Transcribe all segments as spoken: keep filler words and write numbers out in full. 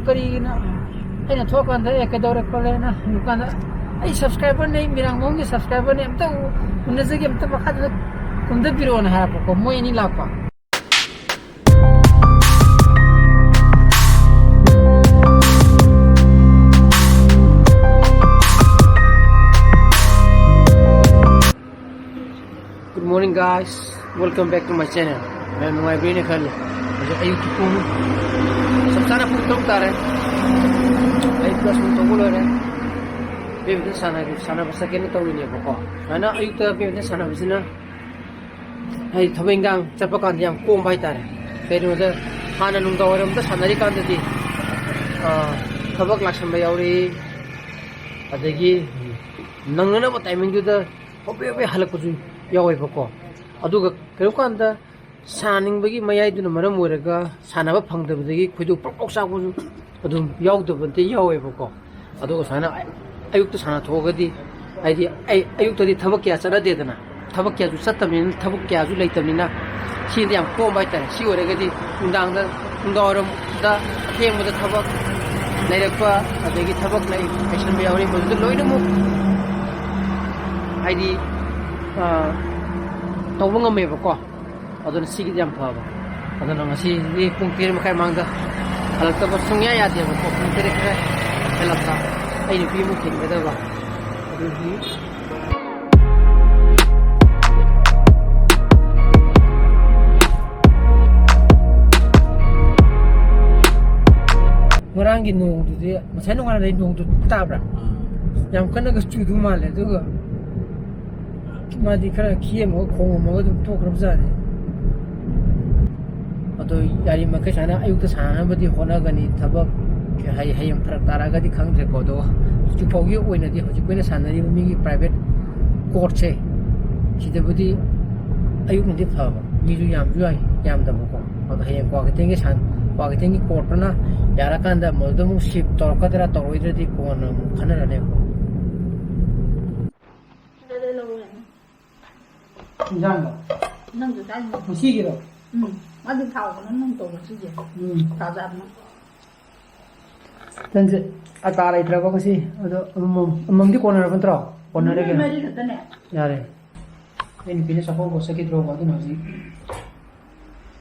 ꯀꯔꯤꯒꯤꯅꯣ? ꯑꯩꯅ ꯊꯣꯛꯑꯀꯥꯟꯗ, "ꯑꯦ, ꯀꯩꯗꯧꯔꯦ ꯈꯣꯠꯂꯦꯅ?" ꯍꯪꯉꯀꯥꯟꯗ, "ꯑꯩ subscriberꯅꯦ, ꯃꯤꯔꯥꯡ ꯃꯣꯝꯒꯤ subscriberꯅꯦ, ꯑꯝꯇ ꯎ-, ꯎꯅꯖꯒꯦ, ꯑꯝꯇ ꯃꯈꯥꯗ ꯀꯨꯝꯊꯕꯤꯔꯛꯑꯣꯅ" ꯍꯥꯏꯔꯛꯄꯀꯣ, ꯃꯣꯏ ꯑꯅꯤ ꯂꯥꯛꯄ꯫ Good morning, guys. Welcome back to my channel. ꯃꯌꯥꯝ ꯅꯨꯡꯉꯥꯏꯕꯤꯔꯤꯅ ꯈꯜꯂꯤ꯫ ꯍꯧꯖꯤꯛ ꯑꯌꯨꯛꯀꯤ ꯄꯨꯡ ꯆꯞ ꯆꯥꯅ ꯄꯨꯡ ꯇꯔꯨꯛ ꯇꯥꯔꯦ꯫ ꯑꯩ brush ꯅꯨꯡ ꯇꯧꯕ ꯂꯣꯏꯔꯦ꯫ Badminton ꯁꯥꯟꯅꯒꯦ, ꯁꯥꯟꯅꯕ ꯆꯠꯀꯦꯅ ꯇꯧꯔꯤꯅꯦꯕꯀꯣ꯫ ꯁꯨꯃꯥꯏꯅ ꯑꯌꯨꯛꯇ badminton ꯁꯥꯟꯅꯕꯁꯤꯅ ꯍꯥꯏꯗꯤ ꯊꯕꯛ ꯏꯟꯈꯥꯡ ꯆꯠꯄ ꯀꯥꯟꯗ ꯌꯥꯝ ꯀꯣꯝꯕ ꯍꯥꯏꯇꯥꯔꯦ꯫ ꯀꯩꯒꯤꯅꯣꯗ ꯍꯥꯟꯅ ꯅꯨꯡꯗꯥꯡꯋꯥꯏꯔꯝꯗ ꯁꯥꯟꯅꯔꯤꯀꯥꯟꯗꯗꯤ, ꯑ, ꯊꯕꯛ ꯂꯥꯛꯁꯟꯕ ꯌꯥꯎꯔꯛꯏ, ꯑꯗꯒꯤ ꯅꯪꯅꯅꯕ timingꯗꯨꯗ ꯍꯣꯕꯦ ꯍꯣꯕꯦ ꯍꯜꯂꯛꯄꯁꯨ ꯌꯥꯎꯋꯦꯕꯀꯣ꯫ ꯑꯗꯨꯒ ꯀꯔꯤꯒꯨꯝꯕ ꯀꯥꯟꯗ ꯁꯥꯟꯅꯅꯤꯡꯕꯒꯤ ꯃꯌꯥꯏꯗꯨꯅ ꯃꯔꯝ ꯑꯣꯏꯔꯒ ꯁꯥꯟꯅꯕ ꯐꯪꯗꯕꯗꯒꯤ ꯈꯣꯏꯗꯧ ꯄ꯭ꯔꯣꯛ ꯄ꯭ꯔꯣꯛ ꯆꯥꯛꯄꯁꯨ ꯑꯗꯨꯝ ꯌꯥꯎꯗꯕ ꯅꯠꯇꯦ, ꯌꯥꯎꯋꯦꯕꯀꯣ꯫ ꯑꯗꯨꯒ ꯁꯨꯃꯥꯏꯅ ꯑꯌꯨꯛꯇ ꯁꯥꯟꯅ ꯊꯣꯛꯑꯒꯗꯤ, ꯍꯥꯏꯗꯤ ꯑꯩ ꯑꯌꯨꯛꯇꯗꯤ ꯊꯕꯛ ꯀꯌꯥ ꯆꯠꯅꯗꯦꯗꯅ, ꯊꯕꯛ ꯀꯌꯥꯁꯨ ꯆꯠꯇꯕꯅꯤꯅ, ꯊꯕꯛ ꯀꯌꯥꯁꯨ ꯂꯩꯇꯕꯅꯤꯅ, ꯁꯤꯗꯤ ꯌꯥꯝ ꯀꯣꯝꯕ ꯍꯥꯏꯇꯥꯔꯦ꯫ ꯁꯤ ꯑꯣꯏꯔꯒꯗꯤ ꯅꯨꯡꯗꯥꯡꯗ, ꯅꯨꯡꯗꯥꯡꯋꯥꯏꯔꯝꯗ ꯑꯊꯦꯡꯕꯗ ꯊꯕꯛ ꯂꯩꯔꯛꯄ, ꯑꯗꯒꯤ ꯊꯕꯛ ꯂꯩ ꯍꯩꯁꯟꯕ ꯌꯥꯎꯔꯤ, ꯃꯗꯨꯗ ꯂꯣꯏꯅꯃꯛ ꯍꯥꯏꯗꯤ, ꯑ, ꯇꯧꯕ ꯉꯝꯃꯦꯕꯀꯣ꯫ ꯑꯗꯨꯅ ꯁꯤꯒꯤꯗꯤ ꯌꯥꯝ ꯐꯕ꯫ ꯑꯗꯨꯅ ꯉꯁꯤꯗꯤ ꯄꯨꯡ ꯇꯔꯦꯠ ꯃꯈꯥꯏ ꯃꯃꯥꯡꯗ ꯍꯜꯂꯛꯇꯕ ꯁꯨꯡꯌꯥ ꯌꯥꯗꯦꯕꯀꯣ꯫ ꯄꯨꯡ ꯇꯔꯦꯠ ꯈꯔ ꯍꯦꯜꯂꯛꯄ ꯑꯩ ꯅꯨꯄꯤ ꯑꯃꯨꯛ ꯊꯤꯟꯒꯗꯕ꯫ ꯑꯗꯨꯒꯤ ꯉꯔꯥꯡꯒꯤ ꯅꯣꯡꯗꯨꯗꯤ, ꯉꯁꯥꯏ ꯅꯣꯡꯉꯥꯜꯂꯝꯗꯥꯏ ꯅꯣꯡꯗꯨ ꯇꯥꯕ꯭ꯔꯥ? ꯌꯥꯝ ꯀꯟꯅꯒ ꯆꯨꯗꯧ ꯃꯥꯜꯂꯦ, ꯑꯗꯨꯒ ꯃꯥꯗꯤ ꯈꯔ ꯈꯦꯝꯃꯒ ꯈꯣꯡꯉꯝꯃꯒ ꯑꯗꯨꯝ ꯇꯣꯛꯈ꯭ꯔꯕꯖꯥꯠꯅꯤ꯫ ꯑꯗꯣ ꯌꯥꯔꯤꯃꯈꯩ ꯁꯨꯃꯥꯏꯅ ꯑꯌꯨꯛꯇ ꯁꯥꯟꯅꯅꯕꯗꯤ ꯍꯣꯠꯅꯒꯅꯤ꯫ ꯊꯕꯛ ꯍꯌꯦꯡ ꯐꯔꯛ ꯇꯥꯔꯛꯑꯒꯗꯤ ꯈꯪꯗ꯭ꯔꯦꯀꯣ꯫ ꯑꯗꯣ ꯍꯧꯖꯤꯛ ꯐꯥꯎꯒꯤ ꯑꯣꯏꯅꯗꯤ, ꯍꯧꯖꯤꯛ ꯑꯩꯈꯣꯏꯅ ꯁꯥꯟꯅꯔꯤꯕ ꯃꯤꯒꯤ private courtꯁꯦ, ꯁꯤꯗꯕꯨꯗꯤ ꯑꯌꯨꯛꯅꯗꯤ ꯐꯕ, ꯃꯤꯁꯨ ꯌꯥꯝꯁꯨ ꯌꯥꯝ-, ꯌꯥꯝꯗꯕꯀꯣ꯫ ꯑꯗꯣ ꯍꯌꯦꯡ ꯀ꯭ꯋꯥꯀꯩꯊꯦꯜꯒꯤ ꯁꯥꯟ-, ꯀ꯭ꯋꯥꯀꯩꯊꯦꯜꯒꯤ courtꯇꯨꯅ ꯌꯥꯔꯀꯥꯟꯗ ꯃꯗꯨꯗ ꯑꯃꯨꯛ shift ꯇꯧꯔꯛꯀꯗ꯭ꯔꯥ ꯇꯧꯔꯣꯏꯗ꯭ꯔꯗꯤ ꯀꯣꯟꯅ ꯑꯃꯨꯛ ꯈꯟꯅꯔꯅꯦꯕꯀꯣ꯫ ꯏꯟꯖꯥꯡꯗꯣ? ꯅꯪꯁꯨ ꯆꯥꯏꯅꯦ꯫ ꯉꯁꯤꯒꯤꯔꯣ? ꯎꯝ꯫ ꯃꯥꯗꯤ ꯊꯥꯎ ꯈꯛꯇꯪ ꯅꯪ ꯇꯧꯕ ꯁꯤꯁꯦ꯫ ꯎꯝ꯫ ꯇꯥꯖꯥꯗꯅ꯫ ꯇꯟꯁꯦ ꯑꯇꯥ ꯂꯩꯇ꯭ꯔꯕ ꯉꯁꯤ? ꯑꯗꯣ ꯑꯃꯃꯝ, ꯑꯃꯃꯝꯗꯤ ꯀꯣꯟꯅꯔꯕ ꯅꯠꯇ꯭ꯔꯣ? ꯀꯣꯟꯅꯔꯦ ꯃꯤ ꯀꯩꯅꯣ? ꯃꯔꯤ ꯈꯛꯇꯅꯦ꯫ ꯌꯥꯔꯦ꯫ ꯑꯩ ꯅꯨꯄꯤꯅ ꯆꯥꯛꯀꯧꯕ ꯆꯠꯈꯤꯗ꯭ꯔꯣꯕ, ꯑꯗꯨꯅ ꯍꯧꯖꯤꯛ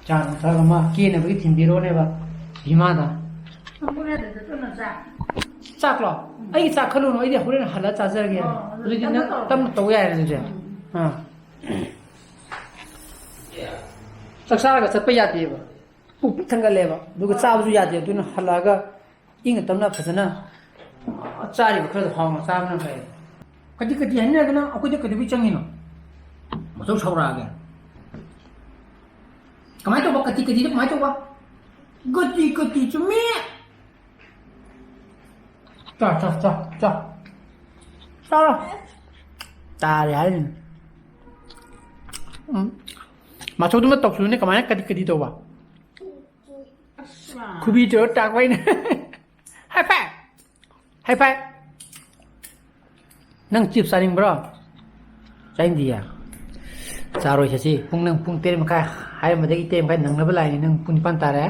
ꯆꯥ ꯅꯨꯡ ꯊꯛꯑꯒ ꯃꯥ ꯀꯦꯅꯕꯒꯤ ꯊꯤꯟꯕꯤꯔꯣꯅꯦꯕ ꯏꯃꯥꯗ꯫ ꯅꯪ ꯄꯨꯡ ꯀꯌꯥꯗ ꯆꯠꯇꯣꯏꯅꯣ ꯆꯥꯛ? ꯆꯥꯛꯂꯣ? ꯑꯩꯒꯤ ꯆꯥꯛ ꯈꯜꯂꯨꯅꯨ, ꯑꯩꯗꯤ ꯍꯣꯔꯦꯟ ꯍꯜꯂ ꯆꯥꯖꯔꯒꯦ꯫ ꯑꯣ, ꯑꯗꯨꯗꯤ ꯑꯗꯨꯗꯤ ꯇꯞꯅ ꯅꯪ ꯇꯧꯔꯣ꯫ ꯇꯞꯅ ꯇꯧ ꯌꯥꯔꯦ ꯑꯗꯨꯗꯤ꯫ ꯎꯝ꯫ ꯑꯥ꯫ ꯆꯥꯛ ꯆꯥꯔꯒ ꯆꯠꯄ ꯌꯥꯗꯦꯕ꯫ ꯄꯨꯛ ꯄꯤꯛ ꯊꯟꯒꯠꯂꯦꯕ꯫ ꯑꯗꯨꯒ ꯆꯥꯕꯁꯨ ꯌꯥꯗꯦ꯫ ꯑꯗꯨꯅ ꯍꯜꯂꯛꯑꯒ ꯏꯪꯅ ꯇꯞꯅ ꯐꯖꯅ ꯆꯥꯔꯤꯕ ꯈꯔꯗꯣ ꯍꯥꯎꯅ ꯆꯥꯕꯅ ꯐꯩ꯫ ꯀꯗꯤ ꯀꯗꯤ ꯍꯥꯏꯅꯔꯒꯅ ꯑꯩꯈꯣꯏꯗ ꯀꯩꯗꯧꯕꯩ ꯆꯪꯉꯤꯅꯣ? ꯃꯆꯧ ꯁꯥꯎꯔꯛꯑꯒꯦ꯫ ꯀꯃꯥꯏꯅ ꯇꯧꯕ? ꯀꯗꯤ ꯀꯗꯤꯗ ꯀꯃꯥꯏꯅ ꯇꯧꯕ? ꯀꯗꯤ ꯀꯗꯤ ꯆꯨꯝꯃꯤ꯫ ꯆꯥ, ꯆꯥ, ꯆꯥ, ꯆꯥ꯫ ꯆꯥꯔꯣ꯫ ꯇꯥꯔꯦ ꯍꯥꯏꯔꯤꯅꯦ꯫ ꯎꯝ꯫ ꯃꯆꯧꯗꯨꯃ ꯇꯧꯁꯤꯜꯂꯨꯅꯦ, ꯀꯃꯥꯏꯅ ꯀꯗꯤ ꯀꯗꯤ ꯇꯧꯕ? ꯈꯨꯕꯤ ꯇꯧꯔ ꯇꯥꯛꯄ ꯑꯩꯅ꯫ ꯍꯥꯏ ꯐꯥꯏ꯫ ꯍꯥꯏ ꯐꯥꯏ꯫ ꯅꯪ ꯆꯤꯞꯁ ꯆꯥꯅꯤꯡꯕ꯭ꯔꯣ? ꯆꯥꯅꯤꯡꯗꯤꯌꯦ? ꯆꯥꯔꯣꯏ ꯁꯦꯁꯤ꯫ ꯄꯨꯡ, ꯅꯪ ꯄꯨꯡ ꯇꯔꯦꯠ ꯃꯈꯥꯏ ꯍꯥꯏꯔꯝꯕꯗꯒꯤ ꯇꯔꯦꯠ ꯃꯈꯥꯏ ꯅꯪꯅꯕ ꯂꯥꯛꯏꯅꯦ꯫ ꯅꯪ ꯄꯨꯡ ꯅꯤꯄꯥꯟ ꯇꯥꯔꯦ꯫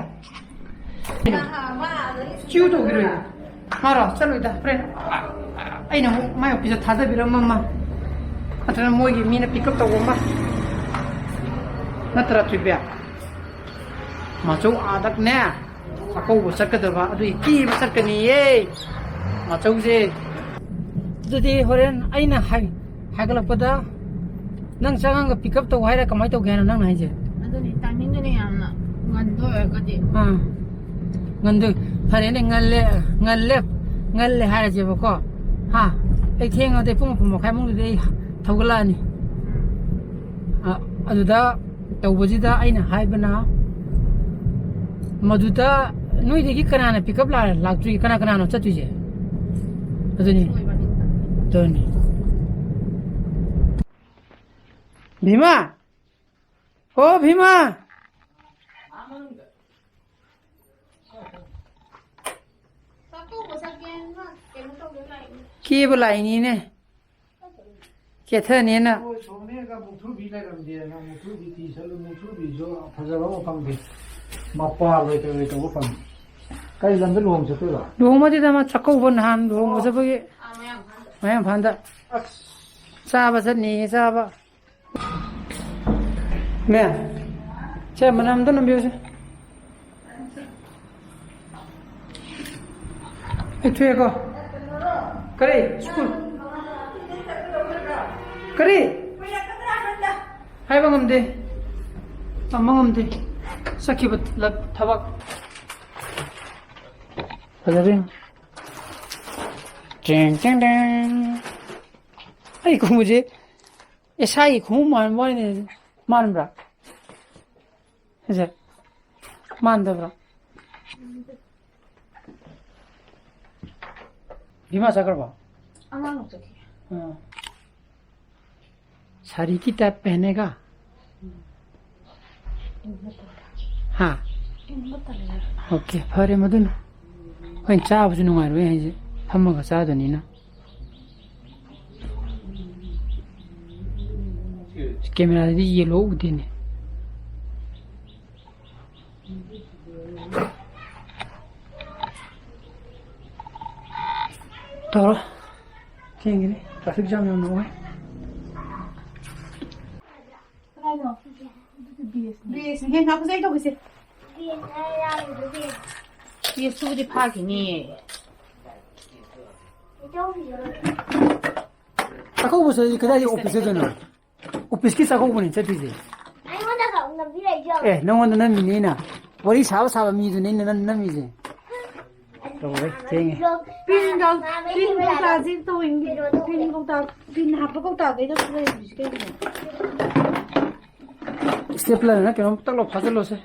ꯆꯤꯎ ꯇꯧꯈꯤꯔꯣꯏ꯫ ꯃꯥꯔꯣ? ꯆꯠꯂꯣꯏꯗ꯫ ꯍꯣꯔꯦꯟ ꯑꯩꯅ ꯑꯃꯨꯛ ꯃꯥꯏ ꯑꯣꯐꯤꯁꯇ ꯊꯥꯗꯕꯤꯔꯝꯃ ꯃꯥ꯫ ꯅꯠꯇ꯭ꯔꯒ ꯃꯣꯏꯒꯤ ꯃꯤꯅ ꯄꯤꯛ ꯑꯞ ꯇꯧꯕ ꯑꯃ꯫ ꯅꯠꯇ꯭ꯔꯥ, ꯊꯣꯏꯕꯤ? ꯃꯆꯧ ꯑꯥꯗꯅꯦ ꯆꯥꯛꯀꯧꯕ ꯆꯠꯀꯗꯕ ꯑꯗꯨꯒꯤ ꯀꯦꯕ ꯆꯠꯀꯅꯤꯌꯦ ꯃꯆꯧꯁꯦ꯫ ꯑꯗꯨꯗꯤ ꯍꯣꯔꯦꯟ ꯑꯩꯅ ꯍꯥꯏ-, ꯍꯥꯏꯒꯠꯂꯛꯄꯗ ꯅꯪ ꯆꯪꯉꯒ ꯄꯤꯛ ꯑꯞ ꯇꯧ ꯍꯥꯏꯔ ꯀꯃꯥꯏꯅ ꯇꯧꯒꯦ ꯍꯥꯏꯅꯣ ꯅꯪꯅ ꯍꯥꯏꯁꯦ? ꯑꯗꯨꯅꯤ, ꯇꯥꯏꯃꯤꯡꯗꯨꯅ ꯌꯥꯝꯅ ꯉꯟꯕ ꯑꯣꯏꯔꯒꯗꯤ꯫ ꯑꯥ꯫ ꯉꯟꯗꯣꯏ-, ꯐꯔꯦꯅꯦ, ꯉꯜꯂꯦ, ꯉꯜꯂꯦ, ꯉꯜꯂꯦ ꯍꯥꯏꯔꯁꯦꯕꯀꯣ꯫ ꯍꯥ? ꯑꯩ ꯊꯦꯡꯉꯗꯤ ꯄꯨꯡ ꯃꯥꯄꯟ ꯃꯈꯥꯏ ꯃꯅꯨꯡꯗꯨꯗꯤ ꯑꯩ ꯊꯧꯒꯠꯂꯛꯑꯅꯤ꯫ ꯑ, ꯑꯗꯨꯗ ꯇꯧꯕꯁꯤꯗ ꯑꯩꯅ ꯍꯥꯏꯕꯅ, ꯃꯗꯨꯗ ꯅꯣꯏꯗꯒꯤ ꯀꯅꯥꯅ ꯄꯤꯛ ꯑꯞ ꯂꯥꯛ-, ꯂꯥꯛꯇꯣꯏ-, ꯀꯅꯥ ꯀꯅꯥꯅꯣ ꯆꯠꯇꯣꯏꯁꯦ? ꯑꯗꯨꯅꯤ꯫ ꯑꯗꯨꯅꯤ꯫ ꯚꯤꯃꯥ! ꯑꯣ, ꯚꯤꯃꯥ! ꯆꯥꯛꯀꯧꯕ ꯆꯠꯀꯦꯅ ꯀꯩꯅꯣ ꯇꯧꯗ ꯂꯥꯛꯏꯅꯦ꯫ ꯀꯦꯕ ꯂꯥꯛꯏꯅꯤꯅꯦ꯫ ꯀꯦꯊꯅꯦꯅ꯫ ꯍꯣꯏ, ꯁꯣꯝꯅꯦꯒ ꯃꯨꯛꯊ꯭ꯔꯨꯕꯤ ꯂꯩꯔꯝꯗꯦꯅ, ꯃꯨꯛꯊ꯭ꯔꯨꯕꯤ ꯊꯤ ꯆꯠꯂꯨ, ꯃꯨꯛꯊ꯭ꯔꯨꯕꯤꯁꯨ ꯐꯖꯕ ꯑꯃ ꯐꯪꯗꯦ꯫ ꯃꯄꯥ ꯂꯣꯏ ꯀꯩ ꯂꯣꯏ ꯇꯧꯕ ꯐꯪꯗꯦ꯫ ꯀꯔꯤ ꯂꯝꯗ ꯂꯨꯍꯣꯡ ꯆꯠꯇꯣꯏꯕ? ꯂꯨꯍꯣꯡꯕꯗꯨꯗ ꯃꯥ ꯆꯥꯛꯀꯧꯕ ꯅꯍꯥꯟ ꯂꯨꯍꯣꯡꯕ ꯆꯠꯄꯒꯤ ꯃꯌꯥꯡ ꯏꯝꯐꯥꯜꯗ ꯑꯁ꯫ ꯆꯥꯕ ꯆꯠꯅꯤꯌꯦ, ꯆꯥꯕ꯫ ꯃꯦ, ꯁꯦ ꯃꯅꯝꯗꯣ ꯅꯝꯕꯤꯌꯨꯁꯦ꯫ ꯑꯩ ꯊꯣꯛꯑꯦꯀꯣ꯫ ꯀꯔꯤ? ꯁ꯭ꯀꯨꯜ? ꯀꯔꯤ? ꯍꯥꯏꯕ ꯉꯝꯗꯦ꯫ ꯇꯝꯕ ꯉꯝꯗꯦ꯫ ꯆꯠꯈꯤꯕ ꯂ-, ꯊꯕꯛ꯫ ꯐꯖꯔꯦ꯫ ꯇꯦꯡ, ꯇꯦꯡ, ꯇꯦꯡ꯫ ꯑꯩ ꯈꯣꯡꯎꯞꯁꯦ ꯑꯦꯁ ꯑꯥꯏꯒꯤ ꯈꯣꯡꯎꯞ ꯃꯥꯟꯕ ꯋꯥꯅꯤꯅꯦ꯫ ꯃꯥꯟꯕ꯭ꯔꯥ? ꯁꯤꯁꯦ ꯃꯥꯟꯗꯕ꯭ꯔꯥ? ꯚꯤꯃꯥ ꯆꯠꯈ꯭ꯔꯕꯣ? ꯑꯉꯥꯡ ꯂꯧ ꯆꯠꯈꯤ꯫ ꯑꯥ꯫ ꯁꯥꯔꯤ ꯀꯤ ꯇꯥꯏꯞ ꯄꯦꯍꯅꯦꯒꯥ? ꯍꯥ? ꯑꯣꯀꯦ, ꯐꯔꯦ ꯃꯗꯨꯅ꯫ ꯍꯣꯏ, ꯆꯥꯕꯁꯨ ꯅꯨꯡꯉꯥꯏꯔꯣꯏ ꯍꯥꯏꯁꯦ, ꯐꯝꯃꯒ ꯆꯥꯗꯣꯏꯅꯤꯅ꯫ ꯀꯦꯃꯦꯔꯥꯗꯗꯤ ꯌꯦꯜꯂꯣ ꯎꯗꯦꯅꯦ꯫ ꯇꯧꯔꯣ꯫ ꯊꯦꯡꯒꯅꯤ꯫ ꯇ꯭ꯔꯥꯐꯤꯛ ꯖꯥꯝ ꯌꯥꯝꯅ ꯑꯣꯏ꯫ ꯀꯗꯥꯏꯅꯣ? ꯕꯤ ꯑꯦꯁ ꯅꯦ꯫ ꯉꯥꯏꯈꯣ, ꯑꯩ ꯇꯧꯒꯦꯁꯦ꯫ ꯕꯤ ꯑꯦꯁ ꯇꯨꯕꯨꯗꯤ ꯐꯥꯈꯤꯅꯤꯌꯦ꯫ ꯆꯥꯛꯀꯧꯕꯁꯦ ꯀꯗꯥꯏꯗ ꯑꯣꯐꯤꯁ ꯆꯠꯇꯣꯏꯅꯣ? ꯑꯣꯐꯤꯁꯀꯤ ꯆꯥꯛꯀꯧꯕꯅꯤ ꯆꯠꯇꯣꯏꯁꯦ꯫ ꯑꯩꯉꯣꯟꯗ ꯈꯛ ꯅꯝꯕꯤꯔꯛꯏꯁꯦ꯫ ꯑꯦ, ꯅꯪꯉꯣꯟꯗ ꯅꯝꯃꯤꯅꯦ ꯑꯩꯅ꯫ ꯋꯥꯔꯤ ꯁꯥꯕ ꯁꯥꯕ ꯃꯤꯗꯨꯅꯦ ꯑꯩꯅ ꯅꯝ-, ꯅꯝꯃꯤꯁꯦ꯫ ꯇꯧꯔꯦ, ꯊꯦꯡꯉꯦ꯫ ꯄꯤꯟꯒ, ꯄꯤꯟ ꯀꯧꯇꯥꯁꯦ ꯇꯧꯏ-, ꯄꯤꯟ ꯀꯧꯇꯥ, ꯄꯤꯟ ꯍꯥꯞꯄ ꯀꯧꯇꯥꯈꯩꯗꯣ ꯂꯩꯔꯝꯃꯤꯁꯦ ꯀꯩꯒꯤꯅꯣ? ꯏꯁꯇꯦꯄ꯭ꯂꯔꯅ ꯀꯩꯅꯣꯝ ꯇꯛ ꯂꯥꯎ ꯐꯥꯖꯤꯜꯂꯣꯁꯦ꯫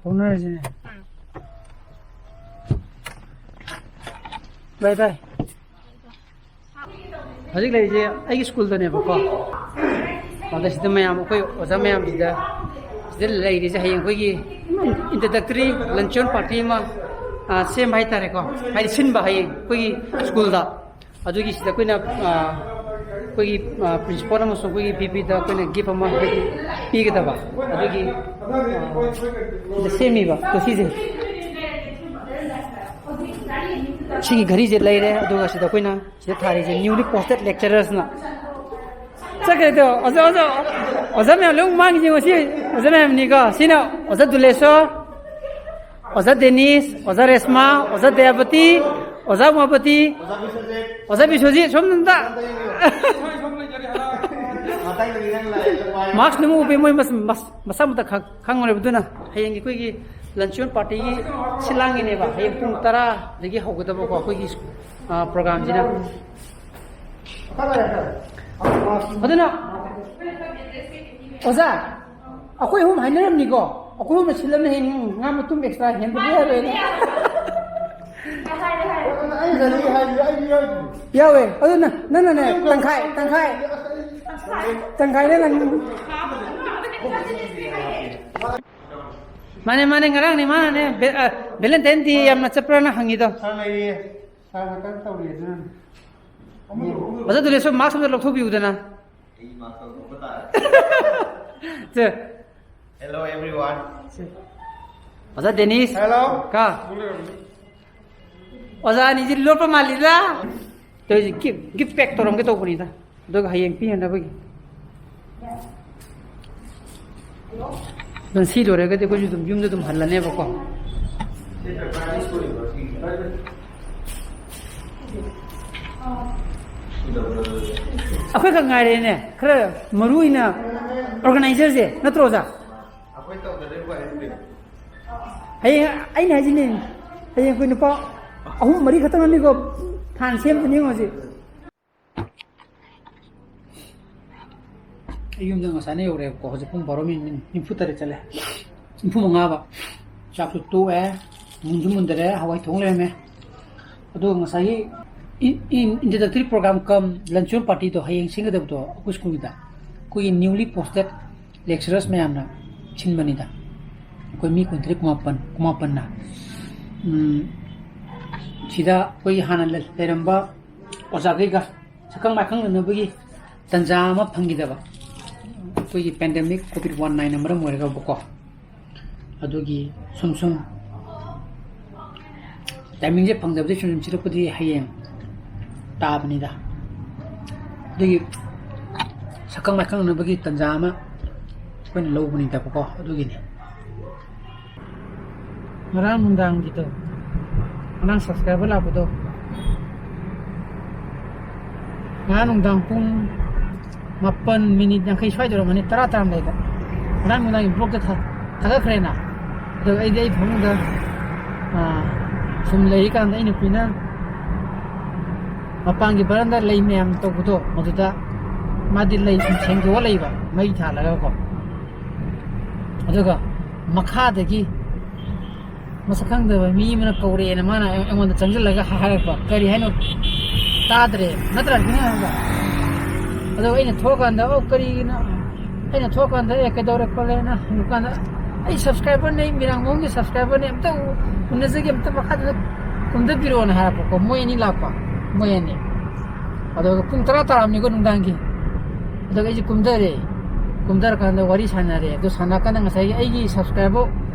ꯐꯥꯎꯅꯔꯁꯤꯅꯦ꯫ ꯕꯥꯏ ꯕꯥꯏ꯫ ꯍꯧꯖꯤꯛ ꯂꯩꯔꯤꯁꯦ ꯑꯩꯒꯤ ꯁ꯭ꯀꯨꯜꯗꯅꯦꯕꯀꯣ꯫ ꯑꯗ ꯁꯤꯗ ꯃꯌꯥꯝ, ꯑꯩꯈꯣꯏ ꯑꯣꯖꯥ ꯃꯌꯥꯝꯁꯤꯗ, ꯁꯤꯗ ꯂꯩꯔꯤꯁꯦ ꯍꯌꯦꯡ ꯑꯩꯈꯣꯏꯒꯤ introductory luncheon party ꯑꯃ, ꯑ, ꯁꯦꯝꯕ ꯍꯥꯏꯇꯥꯔꯦꯀꯣ, ꯍꯥꯏꯗꯤ ꯁꯤꯟꯕ ꯍꯌꯦꯡ ꯑꯩꯈꯣꯏꯒꯤ ꯁ꯭ꯀꯨꯜꯗ꯫ ꯑꯗꯨꯒꯤ ꯁꯤꯗ ꯑꯩꯈꯣꯏꯅ, ꯑ, ꯑꯩꯈꯣꯏꯒꯤ, ꯑ, principal ꯑꯃꯁꯨꯡ ꯑꯩꯈꯣꯏꯒꯤ VP ꯗ ꯑꯩꯈꯣꯏꯅ gift ꯑꯃ ꯍꯥꯏꯗꯤ ꯄꯤꯒꯗꯕ꯫ ꯑꯗꯨꯒꯤ, ꯑ, ꯁꯤꯗ ꯁꯦꯝꯃꯤꯕ ꯇꯣꯁꯤꯁꯦ꯫ ꯁꯤꯒꯤ ꯘꯔꯤꯁꯦ ꯂꯩꯔꯦ, ꯑꯗꯨꯒ ꯁꯤꯗ ꯑꯩꯈꯣꯏꯅ ꯁꯤꯗ ꯊꯥꯔꯤꯁꯦ newly posted lecturers ꯅ꯫ ꯆꯠꯈ꯭ꯔꯦ ꯇꯣ, ꯑꯣꯖꯥ, ꯑꯣꯖꯥ, ꯑꯣꯖꯥ ꯃꯌꯥꯝ ꯂꯣꯏ ꯃꯥꯡꯈꯤꯁꯦ ꯉꯁꯤ꯫ ꯑꯣꯖꯥ ꯃꯌꯥꯝꯅꯤꯀꯣ꯫ ꯁꯤꯅ ꯑꯣꯖꯥ ꯗꯨꯂꯦꯁꯣꯔ, ꯑꯣꯖꯥ ꯗꯦꯅꯤꯁ, ꯑꯣꯖꯥ ꯔꯦꯁꯃꯥ, ꯑꯣꯖꯥ ꯗꯌꯥꯕꯇꯤ, ꯑꯣꯖꯥ ꯎꯃꯥꯄꯇꯤ, ꯑꯣꯖꯥ ꯕꯤꯁ꯭ꯋꯖꯤꯠ, ꯁꯣꯝꯗ ꯑꯝꯇ꯫ ꯃꯥꯛꯁ ꯂꯣꯏꯅꯃꯛ ꯎꯞꯄꯤ, ꯃꯣꯏ ꯃꯁ-, ꯃꯁ-, ꯃꯁꯥ ꯃꯇ ꯈꯪ-, ꯈꯪꯉꯨꯔꯦꯕ꯫ ꯑꯗꯨꯅ ꯍꯌꯦꯡꯒꯤ ꯑꯩꯈꯣꯏꯒꯤ luncheon party ꯒꯤ ꯁꯤꯜ ꯂꯥꯡꯉꯤꯅꯦꯕ꯫ ꯍꯌꯦꯡ ꯄꯨꯡ ꯇꯔꯥꯗꯒꯤ ꯍꯧꯒꯗꯕꯀꯣ ꯑꯩꯈꯣꯏꯒꯤ, ꯑ, program ꯁꯤꯅ꯫ ꯑꯗꯨꯅ ꯑꯣꯖꯥ, ꯑꯩꯈꯣꯏ ꯑꯍꯨꯝ ꯍꯥꯏꯅꯔꯝꯅꯤꯀꯣ, ꯑꯩꯈꯣꯏ ꯑꯍꯨꯝꯅ ꯁꯤꯜꯂꯝꯅꯤ ꯍꯌꯦꯡ ꯉꯥ ꯃꯇꯨꯝ extra ꯍꯦꯟꯕꯗꯤ ꯌꯥꯔꯣꯏꯅ꯫ ꯑꯩ ꯉꯁꯥꯏꯗꯒꯤ ꯍꯥꯏꯔꯤ, ꯑꯩꯗꯤ ꯌꯥꯎꯗ꯭ꯔꯤ꯫ ꯌꯥꯎꯋꯦ꯫ ꯑꯗꯨ ꯅꯪ, ꯅꯪꯅꯅꯦ, ꯇꯪꯈꯥꯏ, ꯇꯪꯈꯥꯏ, ꯇꯪꯈꯥꯏꯅꯦ ꯅꯪ꯫ ꯃꯥꯅꯦ, ꯃꯥꯅꯦ, ꯉꯔꯥꯡꯅꯦ ꯃꯥꯅꯅꯦ ꯚꯦ-, ꯑ, Valentine Day ꯌꯥꯝꯅ ꯆꯠꯄ꯭ꯔꯥꯅ ꯍꯪꯉꯤꯗꯣ꯫ ꯁꯥꯔ ꯂꯩꯔꯤꯌꯦ꯫ ꯁꯥꯔ ꯉꯥꯛꯇꯪ ꯇꯧꯔꯤ ꯑꯗꯨꯅꯅꯦ꯫ ꯑꯣꯖꯥ ꯗꯨꯂꯦꯁꯣꯔ, ꯃꯥꯛꯁ ꯑꯝꯇ ꯂꯧꯊꯣꯛꯄꯤꯌꯨꯗꯅ꯫ ꯑꯩ ꯃꯥꯛꯁ ꯂꯧꯊꯣꯛꯄ ꯇꯥꯔꯦ꯫ ꯁꯦ꯫ Hello everyone. ꯁꯦ꯫ ꯑꯣꯖꯥ ꯗꯦꯅꯤꯁ꯫ Hello. ꯀꯥ꯫ ꯑꯣꯖꯥ ꯑꯅꯤꯁꯤ ꯂꯣꯠꯄ ꯃꯥꯜꯂꯤꯗ꯫ ꯇꯧꯔꯤꯁꯦ gift, gift pack ꯇꯧꯔꯝꯒꯦ ꯇꯧꯕꯅꯤꯗ꯫ ꯑꯗꯨꯒ ꯍꯌꯦꯡ ꯄꯤꯅꯅꯕꯒꯤ꯫ ꯑꯗꯨꯅ ꯁꯤ ꯂꯣꯏꯔꯒꯗꯤ ꯑꯩꯈꯣꯏꯁꯨ ꯑꯗꯨꯝ ꯌꯨꯝꯗ ꯑꯗꯨꯝ ꯍꯜꯂꯅꯦꯕꯀꯣ꯫ ꯑꯩꯈꯣꯏ ꯈꯛ ꯉꯥꯏꯔꯦꯅꯦ ꯈꯔ ꯃꯔꯨ ꯑꯣꯏꯅ organizer ꯁꯦ, ꯅꯠꯇ꯭ꯔꯣ ꯑꯣꯖꯥ? ꯑꯩꯈꯣꯏ ꯇꯧꯗ꯭ꯔꯗꯤ ꯎꯄꯥꯏ ꯂꯩꯇꯦ꯫ ꯍꯌꯦꯡ ꯑꯩꯅ ꯍꯥꯏꯁꯤꯅꯦ, ꯍꯌꯦꯡ ꯑꯩꯈꯣꯏ ꯅꯨꯄꯥ ꯑꯍꯨꯝ ꯃꯔꯤ ꯈꯛꯇꯪꯅꯤꯀꯣ ꯐꯥꯟ ꯁꯦꯝꯗꯣꯏꯅꯤ ꯌꯦꯡꯉꯣ ꯍꯧꯖꯤꯛ꯫ ꯑꯩ ꯌꯨꯝꯗ ꯉꯁꯥꯏꯅ ꯌꯧꯔꯛꯑꯦꯕꯀꯣ, ꯍꯧꯖꯤꯛ ꯄꯨꯡ ꯕꯥꯔꯣ ꯃꯤꯅꯤꯠ ꯅꯤꯐꯨ ꯇꯔꯦꯠ ꯆꯠꯂꯦ꯫ ꯅꯤꯐꯨ ꯃꯉꯥꯕ꯫ ꯆꯥꯛꯁꯨ ꯇꯣꯛꯑꯦ, ꯃꯨꯟꯁꯨ ꯃꯨꯟꯗꯔꯦ, ꯍꯋꯥꯏ ꯊꯣꯡ ꯂꯩꯔꯝꯃꯦ꯫ ꯑꯗꯨꯒ ꯉꯁꯥꯏꯒꯤ ꯏꯟ-, ꯏꯟ-, introductory program cum luncheon partyꯗꯣ ꯍꯌꯦꯡ ꯁꯤꯟꯒꯗꯕꯗꯣ ꯑꯩꯈꯣꯏ ꯁ꯭ꯀꯨꯜꯒꯤꯗ ꯑꯩꯈꯣꯏꯒꯤ newly posted lecturers ꯃꯌꯥꯝꯅ ꯁꯤꯟꯕꯅꯤꯗ꯫ ꯑꯩꯈꯣꯏ ꯃꯤ ꯀꯨꯟꯇꯔꯦꯠ, ꯀꯨꯟꯃꯥꯄꯟ, ꯀꯨꯟꯃꯥꯄꯟꯅ꯫ ꯎꯝ, ꯁꯤꯗ ꯑꯩꯈꯣꯏꯒꯤ ꯍꯥꯟꯅ ꯂꯩ-, ꯂꯩꯔꯝꯕ ꯑꯣꯖꯥꯈꯩꯒ ꯁꯛꯈꯪ ꯃꯥꯏꯈꯪꯅꯅꯕꯒꯤ ꯇꯟꯖꯥ ꯑꯃ ꯐꯪꯈꯤꯗꯕ, ꯑꯩꯈꯣꯏꯒꯤ pandemic COVID nineteen ꯃꯔꯝ ꯑꯣꯏꯔꯒꯕꯀꯣ꯫ ꯑꯗꯨꯒꯤ ꯁꯨꯝ ꯁꯨꯝ timingꯁꯦ ꯐꯪꯗꯕꯗꯒꯤ ꯁꯨꯝ ꯁꯨꯝ ꯁꯤꯜꯂꯛꯄꯗꯤ ꯍꯌꯦꯡ ꯇꯥꯕꯅꯤꯗ꯫ ꯑꯗꯨꯒꯤ ꯁꯛꯈꯪ ꯃꯥꯏꯈꯪꯅꯅꯕꯒꯤ ꯇꯟꯖꯥ ꯑꯃ ꯑꯩꯈꯣꯏꯅ ꯂꯧꯕꯅꯤꯗꯕꯀꯣ, ꯑꯗꯨꯒꯤꯅꯤ꯫ ꯉꯔꯥꯡ ꯅꯨꯡꯗꯥꯡꯒꯤꯗꯣ, ꯉꯔꯥꯡ subscriber ꯂꯥꯛꯄꯗꯣ, ꯉꯔꯥꯡ ꯅꯨꯡꯗꯥꯡ ꯄꯨꯡ ꯃꯥꯄꯟ ꯃꯤꯅꯤꯠ ꯌꯥꯡꯈꯩ ꯁ꯭ꯋꯥꯏꯗ ꯑꯣꯏꯔꯝꯒꯅꯤ, ꯇꯔꯥ ꯇꯥꯔꯝꯗꯥꯏꯗ ꯉꯔꯥꯡ ꯅꯨꯡꯗꯥꯡꯒꯤ vlogꯇ ꯊꯥ-, ꯊꯥꯒꯠꯈ꯭ꯔꯦꯅ꯫ ꯑꯗꯨꯒ ꯑꯩꯗꯤ ꯑꯩ ꯐꯃꯨꯡꯗ, ꯑꯥ, ꯁꯨꯝ ꯂꯩꯔꯤꯀꯥꯟꯗ ꯑꯩ ꯅꯨꯄꯤꯅ ꯃꯄꯥꯟꯒꯤ ꯕꯔꯟꯗꯥ ꯂꯩ ꯃꯌꯥꯝ ꯇꯧꯕꯗꯣ, ꯃꯗꯨꯗ ꯃꯥꯗꯤ ꯂꯩ ꯁꯨꯝ ꯁꯦꯡꯗꯣꯛꯑ ꯂꯩꯕ, ꯃꯩ ꯊꯥꯜꯂꯒꯀꯣ꯫ ꯑꯗꯨꯒ ꯃꯈꯥꯗꯒꯤ ꯃꯁꯛ ꯈꯪꯗꯕ ꯃꯤ ꯑꯃꯅ ꯀꯧꯔꯛꯑꯦꯅ ꯃꯥꯅ ꯑꯩꯉꯣꯟꯗ ꯆꯪꯁꯤꯜꯂꯒ ꯍꯥꯏꯔꯛꯄ꯫ "ꯀꯔꯤ ꯍꯥꯏꯅꯣ? ꯇꯥꯗ꯭ꯔꯦ, ꯅꯠꯇ꯭ꯔꯥ?" ꯁꯨꯃꯥꯏꯅ ꯍꯥꯏꯕ꯫ ꯑꯗꯣ ꯑꯩꯅ ꯊꯣꯛꯑꯀꯥꯟꯗ, "ꯑꯣ, ꯀꯔꯤꯒꯤꯅꯣ?" ꯑꯩꯅ ꯊꯣꯛꯑꯀꯥꯟꯗ, "ꯑꯦ, ꯀꯩꯗꯧꯔꯦ ꯈꯣꯠꯂꯦꯅ?" ꯍꯪꯉꯀꯥꯟꯗ, "ꯑꯩ subscriberꯅꯦ, ꯑꯩ ꯃꯤꯔꯥꯡ ꯃꯑꯣꯡꯒꯤ subscriberꯅꯦ, ꯑꯝꯇ ꯎ-, ꯎꯅꯖꯒꯦ, ꯑꯝꯇ ꯃꯈꯥꯗ ꯀꯨꯝꯊꯕꯤꯔꯛꯑꯣꯅ" ꯍꯥꯏꯔꯛꯄꯀꯣ꯫ ꯃꯣꯏ ꯑꯅꯤ ꯂꯥꯛꯄ, ꯃꯣꯏ ꯑꯅꯤ꯫ ꯑꯗꯨꯒ ꯄꯨꯡ ꯇꯔꯥ ꯇꯥꯔꯝꯅꯤꯀꯣ ꯅꯨꯡꯗꯥꯡꯒꯤ꯫ ꯑꯗꯨꯒ ꯑꯩꯁꯦ ꯀꯨꯝꯊꯔꯦ꯫ ꯀꯨꯝꯊꯔꯀꯥꯟꯗ ꯋꯥꯔꯤ ꯁꯥꯟꯅꯔꯦ꯫ ꯑꯗꯨ ꯁꯥꯟꯅꯔꯀꯥꯟꯗ ꯉꯁꯥꯏꯒꯤ ꯑꯩꯒꯤ subscriber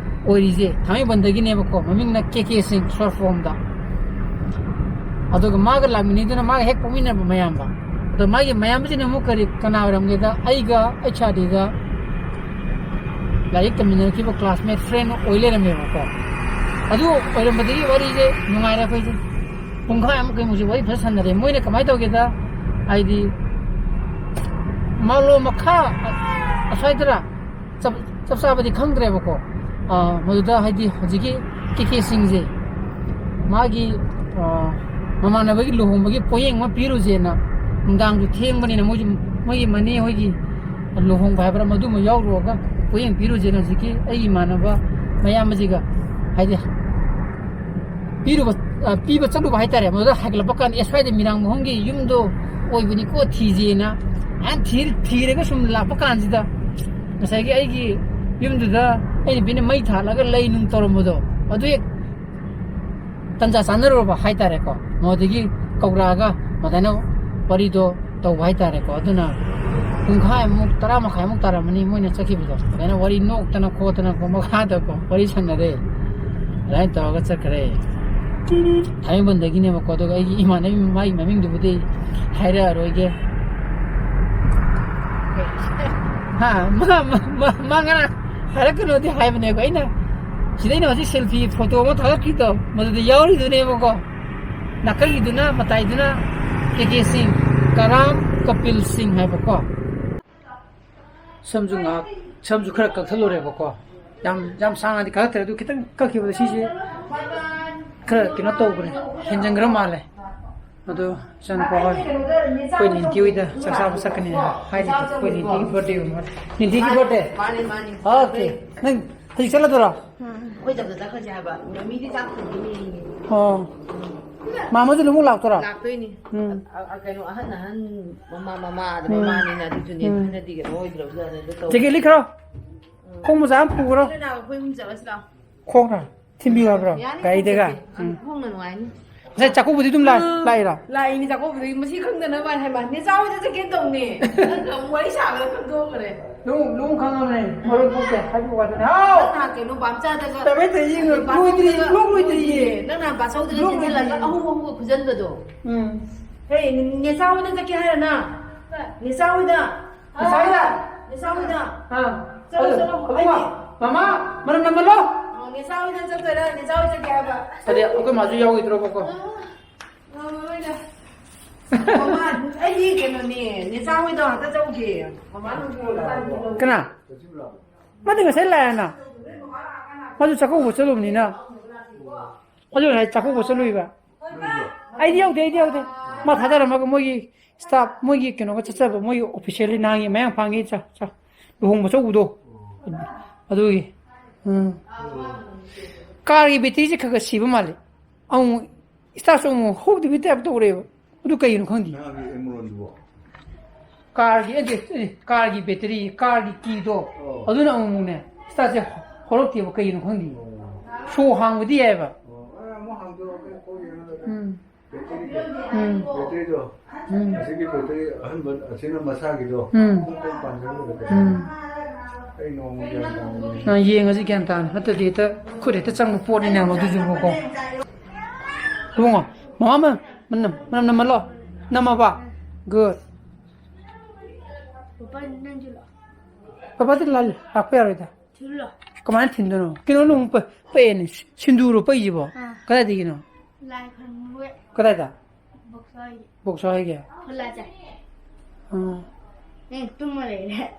ꯑꯣꯏꯔꯤꯁꯦ ꯊꯥꯡꯃꯩꯕꯟꯗꯒꯤꯅꯦꯕꯀꯣ, ꯃꯃꯤꯡꯅ ꯀꯦ ꯀꯦ ꯁꯤꯡ, short formꯗ꯫ ꯑꯗꯨꯒ ꯃꯥꯒ ꯂꯥꯛꯃꯤꯟꯅꯩꯗꯨꯅ ꯃꯥꯒ ꯍꯦꯛ ꯄꯣꯛꯃꯤꯟꯅꯕ ꯃꯌꯥꯝꯕ꯫ ꯑꯗꯣ ꯃꯥꯒꯤ ꯃꯌꯥꯝꯕꯁꯤꯅ ꯑꯃꯨꯛ ꯀꯔꯤ, ꯀꯅꯥ ꯑꯣꯏꯔꯝꯒꯦꯗ, ꯑꯩꯒ ꯑꯩꯆ ꯑꯥꯔ ꯗꯤꯗ ꯂꯥꯏꯔꯤꯛ ꯇꯝꯃꯤꯟꯅꯔꯛꯈꯤꯕ classmate friend ꯑꯣꯏ ꯂꯩꯔꯝꯃꯦꯕꯀꯣ꯫ ꯑꯗꯨ ꯑꯣꯏꯔꯝꯕꯗꯒꯤ ꯋꯥꯔꯤꯁꯦ ꯅꯨꯡꯉꯥꯏꯔꯦ ꯑꯩꯈꯣꯏꯁꯦ꯫ ꯄꯨꯡꯈꯥꯏꯃꯨꯛ ꯀꯩꯃꯨꯛꯁꯦ ꯋꯥꯔꯤ ꯐꯖ ꯁꯥꯟꯅꯔꯦ꯫ ꯃꯣꯏꯅ ꯀꯃꯥꯏꯅ ꯇꯧꯒꯦꯗ, ꯍꯥꯏꯗꯤ, ꯃꯥꯂꯣꯝ ꯃꯈꯥ ꯑꯁ꯭ꯋꯥꯏꯗꯔ, ꯆꯞ, ꯆꯞ ꯆꯥꯕꯗꯤ ꯈꯪꯗ꯭ꯔꯦꯕꯀꯣ꯫ ꯑꯥ, ꯃꯗꯨꯗ ꯍꯥꯏꯗꯤ ꯍꯧꯖꯤꯛꯀꯤ ꯀꯦ ꯀꯦ ꯁꯤꯡꯁꯦ ꯃꯥꯒꯤ, ꯑꯥ, ꯃꯃꯥꯟꯅꯕꯒꯤ ꯂꯨꯍꯣꯡꯕꯒꯤ ꯄꯣꯌꯦꯡ ꯑꯃ ꯄꯤꯔꯨꯁꯦꯅ, ꯅꯨꯡꯗꯥꯡꯁꯨ ꯊꯦꯡꯕꯅꯤꯅ ꯃꯣꯏꯁꯨ, ꯃꯣꯏꯒꯤ ꯃꯅꯦ ꯍꯣꯏꯒꯤ ꯂꯨꯍꯣꯡꯕ ꯍꯥꯏꯕ꯭ꯔꯥ, ꯃꯗꯨꯃ ꯌꯥꯎꯔꯨꯔꯒ ꯄꯣꯌꯦꯡ ꯄꯤꯔꯨꯁꯦꯅ ꯍꯧꯖꯤꯛꯀꯤ ꯑꯩꯒꯤ ꯏꯃꯥꯟꯅꯕ ꯃꯌꯥꯝꯕꯁꯤꯒ, ꯍꯥꯏꯗꯤ, ꯄꯤꯔꯨꯕ, ꯑ, ꯄꯤꯕ ꯆꯠꯂꯨꯕ ꯍꯥꯏꯇꯥꯔꯦ꯫ ꯃꯗꯨꯗ ꯍꯥꯏꯒꯠꯂꯛꯄ ꯀꯥꯟꯗ, "ꯑꯦ, ꯁ꯭ꯋꯥꯏꯗ ꯃꯤꯔꯥꯡ ꯃꯍꯨꯝꯒꯤ ꯌꯨꯝꯗꯣ ꯑꯣꯏꯕꯅꯤꯀꯣ, ꯊꯤꯁꯦꯅ", ꯍꯥꯏꯅ ꯊꯤ-, ꯊꯤꯔꯒ ꯁꯨꯝ ꯂꯥꯛꯄ ꯀꯥꯟꯁꯤꯗ, ꯉꯁꯥꯏꯒꯤ ꯑꯩꯒꯤ ꯌꯨꯝꯗꯨꯗ ꯑꯩꯅ ꯄꯤꯅ ꯃꯩ ꯊꯥꯜꯂꯒ ꯂꯩ ꯅꯨꯡ ꯇꯧꯔꯝꯕꯗꯣ, ꯑꯗꯨ ꯍꯦꯛ ꯇꯟꯖꯥ ꯆꯥꯟꯅꯔꯨꯔꯕ ꯍꯥꯏꯇꯥꯔꯦꯀꯣ꯫ ꯃꯗꯨꯗꯒꯤ ꯀꯧꯔꯛꯑꯒ ꯑꯗꯨꯃꯥꯏꯅ ꯋꯥꯔꯤꯗꯣ ꯇꯧꯕ ꯍꯥꯏꯇꯥꯔꯦꯀꯣ꯫ ꯑꯗꯨꯅ ꯄꯨꯡꯈꯥꯏꯃꯨꯛ, ꯇꯔꯥ ꯃꯈꯥꯏꯃꯨꯛ ꯇꯥꯔꯝꯃꯅꯤ ꯃꯣꯏꯅ ꯆꯠꯈꯤꯕꯗꯣ꯫ ꯑꯗꯨꯃꯥꯏꯅ ꯋꯥꯔꯤ ꯅꯣꯛꯇꯅ ꯈꯣꯠꯇꯅꯀꯣ, ꯃꯈꯥꯗꯀꯣ ꯋꯥꯔꯤ ꯁꯥꯟꯅꯔꯦ꯫ ꯑꯗꯨꯃꯥꯏꯅ ꯇꯧꯔꯒ ꯆꯠꯈ꯭ꯔꯦ꯫ ꯊꯥꯡꯃꯩꯕꯟꯗꯒꯤꯅꯦꯕꯀꯣ꯫ ꯑꯗꯨꯒ ꯑꯩꯒꯤ ꯏꯃꯥꯟꯅꯕꯤ, ꯃꯥꯒꯤ ꯃꯃꯤꯡꯗꯨꯕꯨꯗꯤ ꯍꯥꯏꯔꯛꯑꯔꯣꯏꯒꯦ꯫ ꯍꯥ? ꯃꯥ, ꯃꯥ, ꯃꯥ, ꯃꯥ ꯉꯔꯥꯡ ꯍꯥꯏꯔꯛꯀꯅꯣꯗꯤ ꯍꯥꯏꯕꯅꯦꯀꯣ꯫ ꯑꯩꯅ ꯁꯤꯗ ꯑꯩꯅ ꯍꯧꯖꯤꯛ ꯁꯦꯜꯐꯤ ꯐꯣꯇꯣ ꯑꯃ ꯊꯥꯒꯠꯈꯤꯗꯣ, ꯃꯗꯨꯗ ꯌꯥꯎꯔꯤꯗꯨꯅꯦꯕꯀꯣ꯫ ꯅꯥꯀꯜꯒꯤꯗꯨꯅ, ꯃꯇꯥꯏꯗꯨꯅ ꯀꯦ ꯀꯦ ꯁꯤꯡ, ꯀꯔꯥꯝ ꯀꯄꯤꯜ ꯁꯤꯡ ꯍꯥꯏꯕꯀꯣ꯫ ꯁꯝꯁꯨ ꯉꯥꯏꯍꯥꯛ, ꯁꯝꯁꯨ ꯈꯔ ꯀꯛꯊꯠꯂꯨꯔꯦꯕꯀꯣ꯫ ꯌꯥꯝ, ꯌꯥꯝ ꯁꯥꯡꯅꯗꯤ ꯀꯛꯊꯠꯇ꯭ꯔꯦ, ꯑꯗꯨ ꯈꯤꯇꯪ ꯀꯛꯈꯤꯕꯗ ꯁꯤꯁꯦ ꯈꯔ ꯀꯩꯅꯣ ꯇꯧꯕꯅꯦ, ꯍꯦꯟꯖꯟꯈ꯭ꯔ ꯃꯥꯜꯂꯦ꯫ ꯑꯗꯣ ꯏꯆꯥꯅꯨꯄꯥ ꯍꯣꯏ, ꯑꯩꯈꯣꯏ ꯅꯤꯟꯇꯤ ꯍꯣꯏꯗ ꯆꯥꯛ ꯆꯥꯕ ꯆꯠꯀꯅꯤ ꯍꯥꯏꯔꯤ꯫ ꯑꯩꯈꯣꯏ ꯅꯤꯟꯇꯤꯒꯤ ꯕꯥꯔꯗꯦ ꯑꯣꯏꯕ ꯃꯥꯜꯂꯦ꯫ ꯅꯤꯟꯇꯤꯒꯤ ꯕꯥꯔꯗꯦ? ꯃꯥꯅꯦ, ꯃꯥꯅꯦ꯫ ꯑꯣꯀꯦ꯫ ꯅꯪ ꯍꯧꯖꯤꯛ ꯆꯠꯂꯗꯣꯏꯔꯣ? ꯑꯩꯈꯣꯏ ꯆꯠꯄꯗ ꯆꯠꯈ꯭ꯔꯁꯦ ꯍꯥꯏꯕ꯫ ꯃꯤꯗꯤ ꯆꯥꯛ ꯊꯣꯡꯗꯣꯏꯅꯦ꯫ ꯑꯣ꯫ ꯃꯥ ꯑꯃꯁꯨ ꯑꯃꯨꯛ ꯂꯥꯛꯇꯣꯏꯔꯣ? ꯂꯥꯛꯇꯣꯏꯅꯤ꯫ ꯎꯝ꯫ ꯑ-, ꯑ-, ꯀꯩꯅꯣ, ꯑꯍꯟ ꯑꯍꯟ, ꯃꯃꯥ ꯃꯃꯥ ꯑꯗ ꯎꯝ꯫ ꯃꯃꯥꯅꯤꯅ ꯑꯗꯨꯗꯨꯅꯦ꯫ ꯎꯝ꯫ ꯍꯟꯗꯗꯤ ꯀꯩꯅꯣ ꯑꯣꯏꯗ꯭ꯔꯕꯖꯥꯠꯅꯦ꯫ ꯑꯗꯨ ꯇꯧ-, ꯖꯦꯀꯦꯠ ꯂꯤꯠꯈ꯭ꯔꯣ꯫ ꯎꯝ꯫ ꯈꯣꯡ ꯃꯣꯖꯥ ꯑꯃ ꯄꯨꯈ꯭ꯔꯣ꯫ ꯑꯗꯨꯅ ꯑꯩꯈꯣꯏ ꯑꯍꯨꯝ ꯆꯠꯂꯁꯤ ꯂꯥꯛꯑꯣ꯫ ꯈꯣꯡꯅ? ꯊꯤꯟꯕꯤꯌꯨ ꯍꯥꯏꯕ꯭ꯔꯣ? ꯌꯥꯅꯤ, ꯒꯥꯔꯤꯗꯒ? ꯈꯣꯡ ꯆꯠꯀꯦ꯫ ꯎꯝ꯫ ꯈꯣꯡꯅ ꯅꯨꯡꯉꯥꯏꯅꯤ꯫ ꯉꯁꯥꯏ ꯆꯥꯛꯀꯧꯕꯗꯤ ꯑꯗꯨꯝ ꯂꯥꯛ-, ꯎꯝ꯫ ꯂꯥꯛꯏꯔꯣ? ꯂꯥꯛꯏꯅꯤ, ꯆꯥꯛꯀꯧꯕꯗꯒꯤ ꯃꯁꯤ ꯈꯪꯗꯅꯕ ꯍꯥꯏꯕ꯫ ꯅꯦꯆꯥ ꯍꯣꯏꯗ ꯆꯠꯀꯦ ꯇꯧꯅꯦ꯫ ꯅꯪꯒ ꯑꯃꯨꯛ ꯋꯥꯔꯤ ꯁꯥꯕꯗ ꯈꯪꯗꯣꯛꯈ꯭ꯔꯦ꯫ ꯂꯨꯍꯣꯡ-, ꯂꯨꯍꯣꯡ ꯈꯪꯉꯕꯅꯦ꯫ ꯃꯔꯣꯏ ꯄꯣꯛꯇꯦ꯫ ꯍꯥꯏꯕ ꯋꯥꯗꯅꯦ꯫ ꯍꯥꯎ! ꯅꯪ ꯅꯍꯥꯟ ꯀꯩꯅꯣ ꯕꯥꯝꯆꯥꯗꯒ ꯇꯃꯦ ꯇꯩ ꯌꯦꯡꯉꯣ꯫ ꯕꯥꯝꯆꯥꯗꯒ ꯂꯣꯏꯗ꯭ꯔꯤ, ꯂꯣꯏ ꯂꯣꯏꯗ꯭ꯔꯤꯌꯦ꯫ ꯅꯪ ꯅꯍꯥꯟ ꯕꯥꯆꯧꯗꯒ ꯂꯣꯏ ꯆꯦꯟꯁꯤꯜꯂꯒ ꯂꯣꯏꯗ꯭ꯔꯤꯌꯦ꯫ ꯑꯍꯨꯝ ꯑꯍꯨꯝꯒ ꯈꯨꯖꯟꯕꯗꯣ꯫ ꯎꯝ꯫ ꯍꯦ, ꯅꯦꯆꯥ ꯍꯣꯏꯗ ꯆꯠꯀꯦ ꯍꯥꯏꯔ ꯅꯪ? ꯅꯦꯆꯥ ꯍꯣꯏꯗ꯫ ꯅꯦꯆꯥ ꯍꯣꯏꯗ꯫ ꯅꯦꯆꯥ ꯍꯣꯏꯗ꯫ ꯑꯥ꯫ ꯆꯠꯂꯣ, ꯆꯠꯂꯣ, ꯆꯠꯂꯣ꯫ ꯑꯕꯨꯡꯉꯣ, ꯑꯩꯗꯤ ꯃꯃꯥ, ꯃꯅꯝ ꯅꯝꯃꯜꯂꯣ꯫ ꯑꯣ, ꯅꯦꯆꯥ ꯍꯣꯏꯗ ꯆꯠꯇꯣꯏꯔꯥ? ꯅꯦꯆꯥ ꯍꯣꯏ ꯆꯠꯀꯦ ꯍꯥꯏꯕ꯫ ꯑꯗꯩ ꯑꯩꯈꯣꯏ ꯃꯥꯁꯨ ꯌꯥꯎꯈꯤꯗ꯭ꯔꯣꯕꯀꯣ? ꯑꯥ, ꯉꯝꯃꯔꯣꯏꯗ꯫ ꯃꯃꯥ, ꯑꯩꯗꯤ ꯀꯩꯅꯣꯅꯦ, ꯅꯦꯆꯥ ꯍꯣꯏꯗ ꯉꯥꯛꯇ ꯆꯧꯒꯦ꯫ ꯃꯃꯥ ꯅꯨꯡꯁꯤꯔꯕ꯫ ꯀꯅꯥ? ꯃꯥꯗꯤ ꯉꯁꯥꯏ ꯂꯥꯛꯑꯦꯅ꯫ ꯃꯥꯁꯨ ꯆꯥꯛꯀꯧꯕ ꯆꯠꯂꯨꯕꯅꯤꯅ꯫ ꯃꯥꯁꯨ ꯉꯁꯥꯏ ꯆꯥꯛꯀꯧꯕ ꯆꯠꯂꯨꯏꯕ꯫ ꯑꯩꯗꯤ ꯌꯧꯗꯦ, ꯑꯩꯗꯤ ꯌꯧꯗꯦ꯫ ꯃꯥ ꯊꯥꯗꯔꯝꯃꯒ ꯃꯣꯏꯒꯤ staff, ꯃꯣꯏꯒꯤ ꯀꯩꯅꯣꯒ ꯆꯠꯆꯕ, ꯃꯣꯏꯒꯤ officially ꯅꯍꯥꯟꯒꯤ ꯃꯌꯥꯡꯐꯥꯟꯒꯤ ꯆ-, ꯆ-, ꯂꯨꯍꯣꯡꯕ ꯆꯧꯕꯗꯣ꯫ ꯑꯗꯨꯒꯤ꯫ ꯎꯝ꯫ ꯀꯥꯔꯒꯤ ꯕꯦꯇ꯭ꯔꯤꯁꯦ ꯈꯔ ꯈꯔ ꯁꯤꯕ ꯃꯥꯜꯂꯦ꯫ ꯑꯃꯨꯛ ꯁ꯭ꯇꯥꯔꯠꯁꯨ ꯑꯃꯨꯛ ꯍꯧꯗꯕꯤ ꯇꯥꯏꯞ ꯇꯧꯔꯦꯕ꯫ ꯑꯗꯨ ꯀꯩꯒꯤꯅꯣ ꯈꯪꯗꯦ꯫ ꯅꯍꯥꯟꯒꯤ ꯑꯦꯝꯔꯣꯟꯗꯨꯕꯣ? ꯀꯥꯔꯒꯤ, ꯑꯦ, ꯑꯦ, ꯀꯥꯔꯒꯤ ꯕꯦꯇ꯭ꯔꯤ, ꯀꯥꯔꯒꯤ ꯀꯤꯗꯣ, ꯑꯣ꯫ ꯑꯗꯨꯅ ꯑꯃꯨꯛ ꯑꯃꯨꯛꯅꯦ ꯁ꯭ꯇꯥꯔꯠꯁꯦ ꯍꯧꯔꯛꯇꯦꯕ, ꯀꯩꯒꯤꯅꯣ ꯈꯪꯗꯦ꯫ ꯑꯣ꯫ ꯁꯣ ꯍꯥꯡꯕꯗꯤ ꯌꯥꯏꯑꯕ꯫ ꯑꯣ, ꯑꯦ, ꯑꯃꯨꯛ ꯍꯥꯡꯗꯣꯛꯑꯒ ꯀꯣꯛ ꯌꯦꯡꯉꯒ ꯎꯝ꯫ ꯕꯦꯇ꯭ꯔꯤꯗꯣ꯫ ꯎꯝ꯫ ꯕꯦꯇ꯭ꯔꯤꯗꯣ꯫ ꯎꯝ꯫ ꯑꯁꯤꯒꯤ ꯕꯦꯇ꯭ꯔꯤ ꯑꯍꯟꯕ, ꯑꯁꯤꯅ ꯃꯁꯥꯒꯤꯗꯣ꯫ ꯎꯝ꯫ ꯄꯨꯡ ꯄꯨꯡ ꯄꯥꯟꯖꯔꯒ ꯂꯩꯕ꯫ ꯎꯝ꯫ ꯑꯩ ꯅꯣꯡꯃ ꯒ꯭ꯌꯥꯟ ꯇꯥꯅ ꯌꯦꯡꯉꯦ꯫ ꯑ, ꯌꯦꯡꯉꯁꯤ ꯒ꯭ꯌꯥꯟ ꯇꯥꯅ꯫ ꯅꯠꯇ꯭ꯔꯗꯤ ꯍꯦꯛꯇ ꯈꯨꯠ ꯍꯦꯛꯇ ꯆꯪꯕ ꯄꯣꯠꯅꯤꯅꯦ ꯃꯗꯨꯁꯨꯕꯀꯣ꯫ ꯏꯕꯨꯡꯉꯣ, ꯃꯃꯥ, ꯃ-, ꯃꯅꯝ, ꯃꯅꯝ ꯅꯝꯍꯜꯂꯣ꯫ ꯅꯝꯃꯕ? Good꯫ ꯄꯥꯄꯥ, ꯅꯪꯁꯨ ꯂꯥꯛꯑꯣ꯫ ꯄꯥꯄꯥꯗꯤ ꯂꯥꯛ-, ꯂꯥꯛꯄ ꯌꯥꯔꯣꯏꯗ꯫ ꯊꯤꯜꯂꯣ꯫ ꯀꯃꯥꯏꯅ ꯊꯤꯟꯗꯣꯏꯅꯣ? ꯀꯩꯅꯣ ꯅꯨꯡ ꯄ-, ꯄꯛꯑꯦꯅꯦ꯫ ꯁꯤꯟꯗꯨꯔꯣ ꯄꯛꯏꯁꯤꯕꯣ? ꯑꯥ꯫ ꯀꯗꯥꯏꯗꯒꯤꯅꯣ? ꯂꯥꯏ ꯈꯨꯔꯨꯝꯕ꯫ ꯀꯗꯥꯏꯗ? ꯕꯣꯛꯁ ꯍꯣꯏꯒꯤ꯫ ꯕꯣꯛꯁ ꯍꯣꯏꯒꯤ? ꯐꯨꯂꯥ ꯆꯥꯏ꯫ ꯑꯥ꯫ ꯑꯦ, ꯇꯨꯝꯃ ꯂꯩꯔꯦ꯫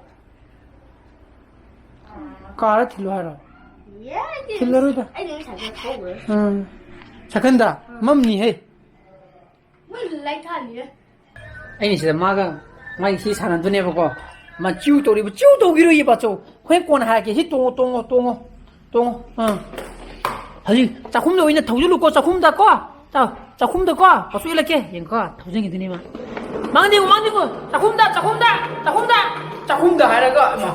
ꯀꯥꯔ ꯊꯤꯜꯂꯣ ꯍꯥꯏꯔꯣ? ꯌꯥꯗꯦ꯫ ꯊꯤꯜꯂꯔꯣꯏꯗ꯫ ꯑꯩꯗꯤ ꯉꯁꯥꯏ ꯊꯣꯛꯎꯔꯦ꯫ ꯎꯝ꯫ ꯁꯥꯏꯀꯜꯗ? ꯑꯥ꯫ ꯃꯝꯅꯤꯍꯦ꯫ ꯃꯣꯏ ꯂꯥꯏꯠ ꯊꯥꯜꯂꯤꯔ? ꯑꯩꯅ ꯁꯤꯗ ꯃꯥꯒ, ꯃꯥꯒꯤ ꯁꯤ ꯁꯥꯟꯅꯗꯣꯏꯅꯦꯕꯀꯣ꯫ ꯃꯥ ꯆꯤꯎ ꯇꯧꯔꯤꯕ, ꯆꯤꯎ ꯇꯧꯈꯤꯔꯣꯏꯌꯦ ꯕꯥꯆꯧ꯫ ꯍꯣꯔꯦꯟ ꯀꯣꯟꯅ ꯍꯥꯏꯔꯛꯀꯦ꯫ ꯁꯤ ꯇꯣꯡꯉꯣ, ꯇꯣꯡꯉꯣ, ꯇꯣꯡꯉꯣ, ꯇꯣꯡꯉꯣ꯫ ꯑꯥ꯫ ꯍꯧꯖꯤꯛ ꯆꯥꯛꯈꯨꯝꯗ ꯑꯣꯏꯅ ꯊꯧꯖꯤꯜꯂꯨꯀꯣ, ꯆꯥꯛꯈꯨꯝꯗꯀꯣ꯫ ꯆꯥ-, ꯆꯥꯛꯈꯨꯝꯗꯀꯣ꯫ ꯕꯥꯆꯧ ꯏꯜꯂꯛꯀꯦ꯫ ꯌꯦꯡꯉꯨꯀꯣ, ꯊꯧꯖꯤꯟꯈꯤꯗꯣꯏꯅꯦ ꯃꯥ꯫ ꯃꯥꯡꯗꯦ, ꯃꯥꯡꯗꯦꯀꯣ꯫ ꯆꯥꯛꯈꯨꯝꯗ, ꯆꯥꯛꯈꯨꯝꯗ, ꯆꯥꯛꯈꯨꯝꯗ, ꯆꯥꯛꯈꯨꯝꯗ ꯍꯥꯏꯔꯒ, ꯏꯃꯥ꯫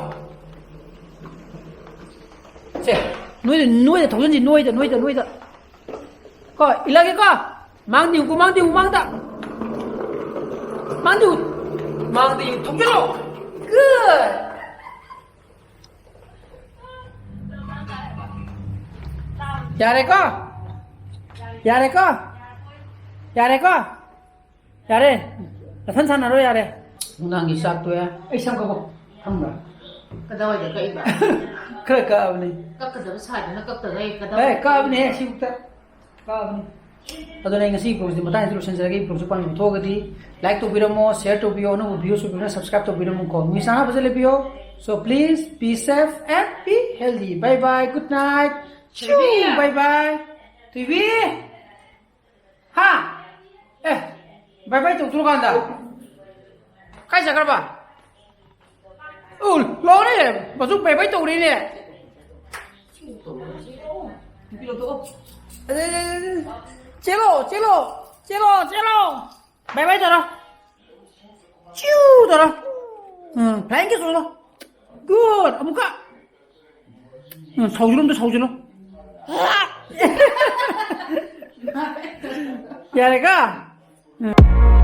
ꯁꯦ, ꯅꯣꯏꯗ, ꯅꯣꯏꯗ ꯊꯧꯖꯤꯟꯁꯤ, ꯅꯣꯏꯗ, ꯅꯣꯏꯗ, ꯅꯣꯏꯗ꯫ ꯀꯣ, ꯏꯜꯂꯒꯦꯀꯣ꯫ ꯃꯥꯡꯗꯤꯌꯨꯀꯣ, ꯃꯥꯡꯗꯤꯌꯨ, ꯃꯥꯡꯗ꯫ ꯃꯥꯡꯗꯤꯌꯨ꯫ ꯃꯥꯡꯗꯤꯌꯨ, ꯊꯣꯛꯆꯤꯜꯂꯣ꯫ Good꯫ ꯌꯥꯔꯦꯀꯣ? ꯌꯥꯔꯦꯀꯣ? ꯌꯥꯔꯦꯀꯣ? ꯌꯥꯔꯦ꯫ ꯅꯊꯟ ꯁꯥꯟꯅꯔꯣ, ꯌꯥꯔꯦ꯫ ꯅꯨꯡꯗꯥꯡꯒꯤ ꯆꯥꯛ ꯇꯣꯛꯑꯦ꯫ ꯑꯩ ꯁꯝ ꯀꯛꯄ ꯈꯪꯕ꯭ꯔꯥ? ꯀꯗꯥꯏꯋꯥꯏꯗ ꯀꯛꯏꯕ? ꯈꯔ ꯀꯛꯑꯕꯅꯤ꯫ ꯀꯛꯀꯗꯕ ꯁꯥꯗꯅ ꯀꯛꯇꯕ ꯑꯩ ꯀꯗꯥꯏꯋꯥꯏꯗ ꯑꯦ, ꯀꯛꯑꯕꯅꯤ, ꯀꯛꯏꯕ? ꯁꯤꯕꯨꯛꯇ ꯀꯛꯑꯕꯅꯤ꯫ ꯑꯗꯨꯅ ꯑꯩ ꯉꯁꯤꯒꯤ vlogꯁꯦ ꯃꯇꯥꯡꯁꯤꯗ ꯂꯣꯏꯁꯤꯟꯖꯔꯒꯦ꯫ Vlogꯁꯦ ꯄꯥꯝꯕꯤꯕ ꯊꯣꯛꯑꯒꯗꯤ like ꯇꯧꯕꯤꯔꯝꯃꯣ, share ꯇꯧꯕꯤꯌꯣ, ꯑꯅꯧꯕ videoꯁꯨ ꯐꯖꯅ subscribe ꯇꯧꯕꯤꯔꯝꯃꯨꯀꯣ꯫ ꯅꯨꯃꯤꯠ ꯆꯥꯅ ꯐꯖꯅ ꯂꯩꯕꯤꯌꯣ꯫ So please be safe and be healthy. Bye bye, good night. ꯊꯣꯏꯕꯤ! Bye bye. ꯊꯣꯏꯕꯤ! ꯍꯥ? ꯑꯦ, bye bye ꯇꯧꯊꯣꯛꯀꯥꯟꯗ ꯀꯥꯏ ꯆꯠꯈ꯭ꯔꯕ? ꯂꯣꯏꯔꯦ, ꯃꯆꯨ ꯄꯩ ꯄꯩ ꯇꯧꯔꯦꯅꯦ꯫ ꯆꯦꯜꯂꯣ, ꯆꯦꯜꯂꯣ, ꯆꯦꯜꯂꯣ, ꯆꯦꯜꯂꯣ꯫ ꯕꯥꯏ ꯕꯥꯏ ꯇꯧꯔꯣ꯫ ꯆꯤꯎ ꯇꯧꯔꯣ꯫ ꯎꯝ, flying kiss ꯇꯧꯔꯣ꯫ Good. ꯑꯃꯨꯛꯀ꯫ ꯎꯝ, ꯁꯧꯖꯤꯜꯂꯣ, ꯑꯝꯇ ꯁꯧꯖꯤꯜꯂꯣ꯫ ꯌꯥꯔꯦꯀꯣ? ꯎꯝ꯫